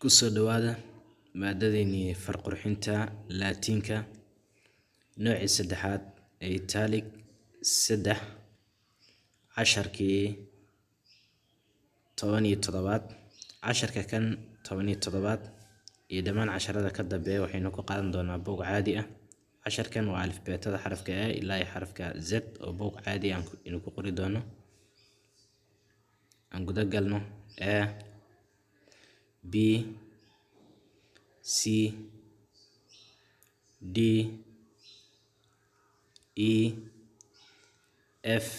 Ku soo dhawaada maadadeennii far-qurxinta Laatiinka, noocii saddexaad ee Italic 3, casharkii 17aad. Casharka kan 17aad iyo dhammaan casharada ka dambeeya waxaynu ku qaadan doonaa buug caadi ah. Casharkan waa alifbeetada xarafka A ilaa iyo xarafka Z oo buug caadi ah aynu ku qori doono. Aan guda galno: A, B, C, D, E, F,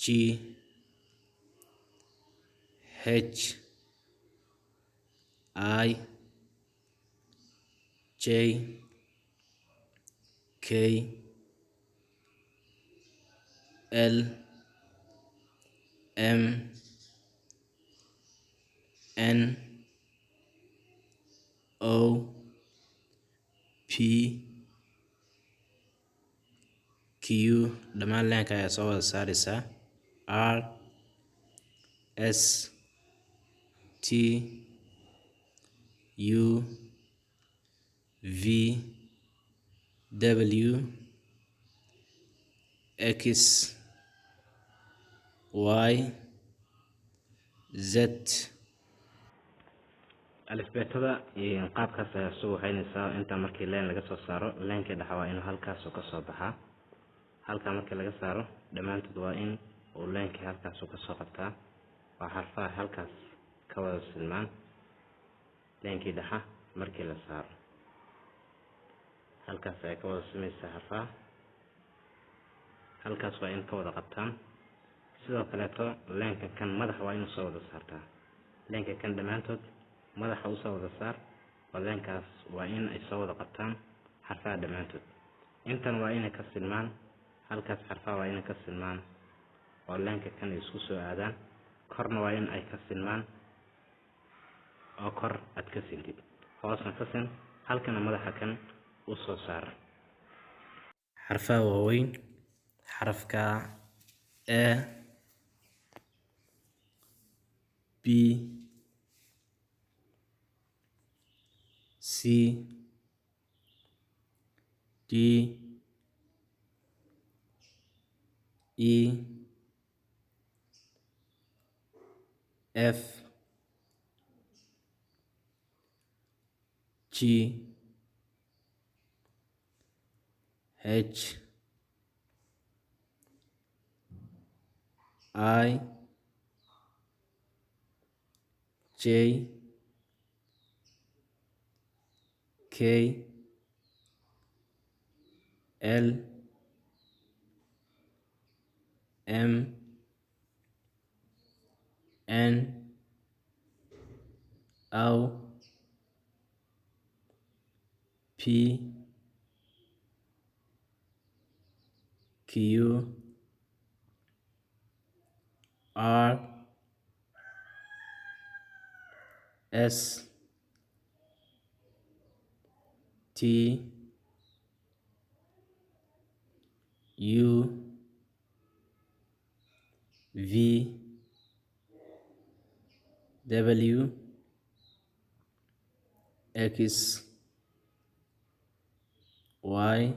G, H, I, J, K, L, M, N, O, P, Q. Dhammaan line-ka ayaa soo wada saaraysaa. R, S, T, U, V, W, X, Y, Z. Alifbeetada qaabkaas ayaa soo waxaynaysaa. Inta markii line laga soo saaro, line-ka dhexe waa inuu halkaas ka soo baxaa. Halkaa markii laga saaro, dhammaantood waa in uu line-kii halkaas ka soo qabtaa, waa xarfaha halkaas ka wada silmaan. Line-kii dhexa markii la saaro, halkaas ayaa ka wada simaysaa xarfaha, halkaas waa in ka wada qabtaan. Sidoo kaleeto line-ka kan madaxa waa inuu soo wada saartaa. Line-ka kan dhammaantood madaxa usoo wada saar, oo line-kaas waa in ay soo wada qabtaan xarfaha dhammaantood. Intan waa inay ka silmaan halkaas, xarfaha waa inay ka silmaan oo line-ka kan ay isku soo aadaan. Korna waa in ay ka silmaan oo kor aad ka sintid, hoosna ka sin, halkana madaxa kan u soo saar. Xarfaha waaweyn: xarafka A, B, C, D, E, F, G, H, I, J, K, L, M, N, O, P, Q, R, S, T, U, V, W, X, Y,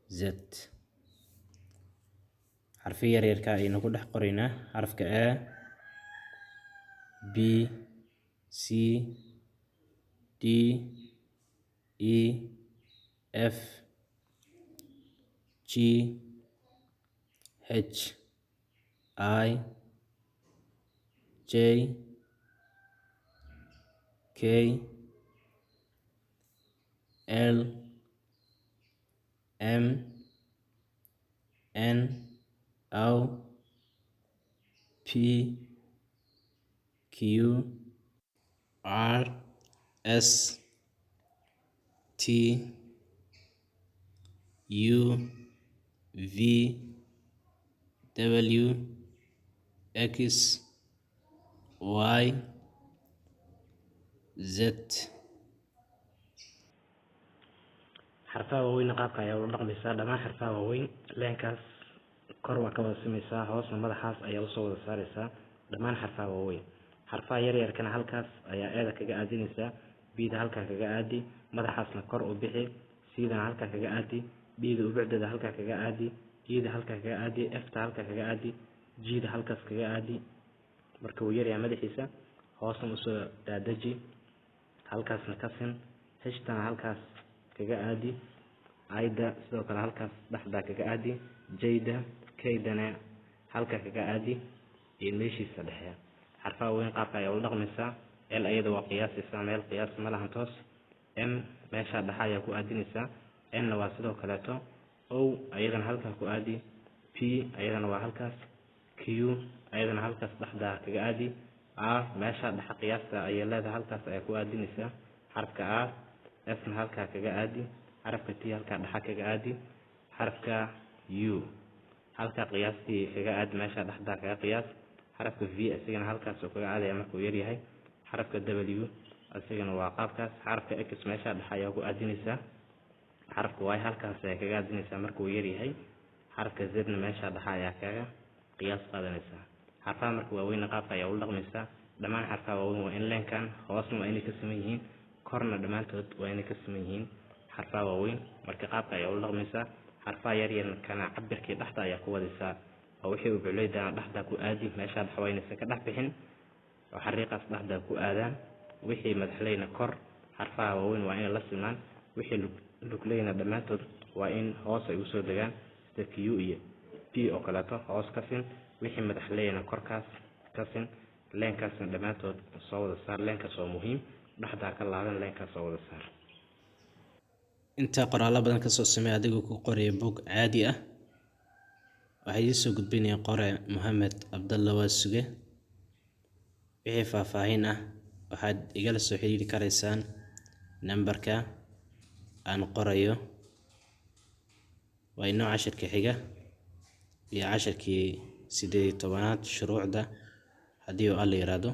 Z. Xarfi yaryarka ayaynu ku dhex qoraynaa: xarafka A, B, C, D, E, F, G, H, I, J, K, L, M, N, O, P, Q, R, S, T, U, V, W, X, Y, Z. Xarfaha waaweyn qaabka ayaa ula dhaqmaysaa. Dhammaan xarfaha waaweyn line-kaas kor waa ka wada simaysaa, hoosna madaxaas ayaa usoo wada saaraysaa dhammaan xarfaha waaweyn. Xarfaha yaryarkana halkaas ayaa A-da kaga aadinaysaa, B-da halkaa kaga aadi, madaxaasna kor u bixi, C-dana halkaa kaga aadi, D-da ubucdeeda halkaa kaga aadi, E-da halkaa kaga aadi, F-ta halkaa kaga aadi, G-da halkaas kaga aadi. Marka wuu yaryahay madaxiisa, hoosna usoo daadaji, halkaasna ka sin, H-tana halkaas kaga aadi, I-da sidoo kale halkaas dhexdaa kaga aadi, J-da, K-dana halkaa kaga aadi iyo meeshiisa dhexe. Xarfaha weyn qaabka ayaa ula dhaqmaysaa. L ayada waa qiyaasaysaa, meel qiyaas ma lahan toos. M meesha dhexe ayaa ku aadinaysaa. N-na waa sidoo kaleeto. O ayadana halkaa ku aadi, P ayadana waa halkaas, Q ayadana halkaas dhexdaa kaga aadi, R meesha dhexe qiyaasta ayay leedahay, halkaas ayaa ku aadinaysaa xarafka R, S-na halkaa kaga aadi, xarafka T halkaa dhexe kaga aadi, xarafka U halkaa qiyaastii kaga aadi, meesha dhexdaa kaga qiyaas, xarafka V isagana halkaas oo kaga aadaya markuu yaryahay, xarafka W isagana waa qaabkaas, xarafka X meesha dhexe ayaa ku aadinaysaa, xarafka Y halkaas ayaa kaga aadinaysaa markuu yaryahay, xarafka Z-na meesha dhexe ayaa kaga qiyaas qaadanaysaa. Xarfaha marka waaweyn qaabka ayaa ula dhaqmaysaa. Dhammaan xarfaha waaweyn waa in leenkan hoosna waa inay ka siman yihiin, korna dhammaantood waa inay ka siman yihiin xarfaha waaweyn. Marka qaabka ayaa ula dhaqmaysaa. Xarfaha yaryarkana cabirkii dhexda ayaa ku wadaysaa, oo wixii ubucleydana dhexda ku aadi, meesha dhexe waa inaysan ka dhex bixin oo xariiqaas dhexda ku aadaan. Wixii madaxleyna kor, xarfaha waaweyn waa inay la simaan, wixii lugleyna dhammaantood waa in hoos ay usoo degaan, sida Q iyo P oo kaleeto hoos ka sin, wixii madaxleyna korkaas ka sin, leenkaasna dhammaantood soo wada saar. Leenkaas waa muhiim, dhexdaa ka laaban, leenkaas soo wada saar. Intaa qoraallo badan kasoo samey adigoo ku qoraya buug caadi ah. Waxaa idiin soo gudbinaya qore Mohamed Cabdalla Waasuge. Wixii faahfaahin ah waxaad igala soo xiriiri karaysaan nambarka aan qorayo. Waa inoo cashirka xiga iyo cashirkii 18aad shuruucda, haddii uu Alla yiraahdo.